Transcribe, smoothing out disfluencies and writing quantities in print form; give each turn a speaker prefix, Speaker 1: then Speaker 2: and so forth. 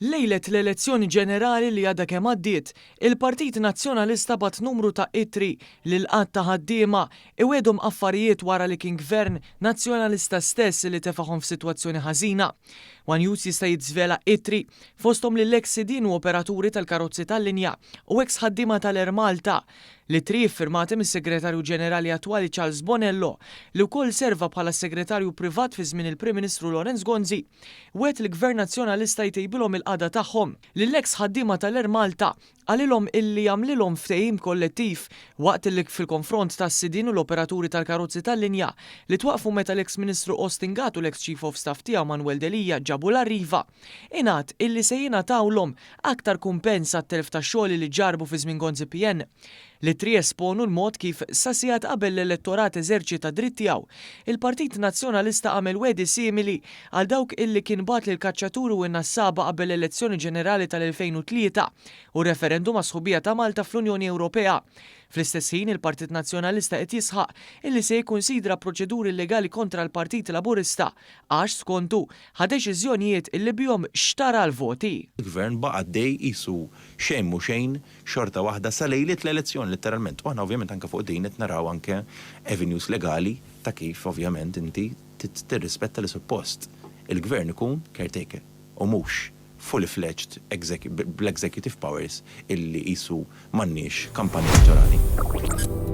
Speaker 1: Lejlet l-elezzjoni ġenerali li għadha kemm għaddiet, il-Partit Nazzjonalista bagħat numru ta' ittri lil għadd ta' ħaddiema iwegħdhom affarijiet wara li kien Gvern Nazzjonalista stess li tefagħhom f'sitwazzjoni ħażina. One News jista' jiżvela ittri fosthom lil eks sidien u operaturi tal-karozzi tal-linja u eks ħaddiema tal-Air Malta. L-ittri iffirmati mis-Segretarju Ġenerali attwali Charles Bonello, li wkoll serva bħala s-Segretarju Privat fi żmien il-Prim Ministru Lawrence Gonzi, Wegħed li Gvern Nazzjonalista jtejbilhom il-qagħda tagħhom. Lill-eks ħaddiema tal-Air Malta qalilhom illi jagħmlilhom ftehim kollettiv waqt illi fil-konfront tas-sidien u l-operaturi tal-karozzi tal-linja li twaqqfu meta l-eks Ministru Austin Gatt u l-eks Chief of Staff tiegħu Manuel Delia ġabu l-Arriva ingħad illi se jingħatawlhom aktar kumpens għat-telf ta' xogħol li ġarrbu fi żmien Gonzi PN. L-ittri jesponu l-mod kif, sa sigħat qabel l-elettorat eżerċita d-dritt tiegħu, il-Partit Nazzjonalista għamel wegħdi simili għal dawk illi kien bagħat lill-kaċċaturi u n-nassaba qabel l-elezzjoni ġenerali tal-2003 u r-referendum għas-sħubija ta' Malta fl-Unjoni Ewropea. Fl-istess ħin, il-Partit Nazzjonalista qed jisħaq illi se jikkunsidra proċeduri llegali kontra l-Partit Laburista għax, skontu, ħa deċiżjonijiet illi bihom xtara l-voti.
Speaker 2: Il-Gvern baqa' għaddej qisu xejn mhu xejn xorta waħda sa lejliet l-elezzjoni letteralment. U aħna ovvjament anke fuq din qed naraw anke avenues legali ta' kif ovvjament inti tirrispetta li suppost il-Gvern ikun caretaker u mhux fully fledged bl-executive powers illi qisu m'għandniex kampanja elettorali.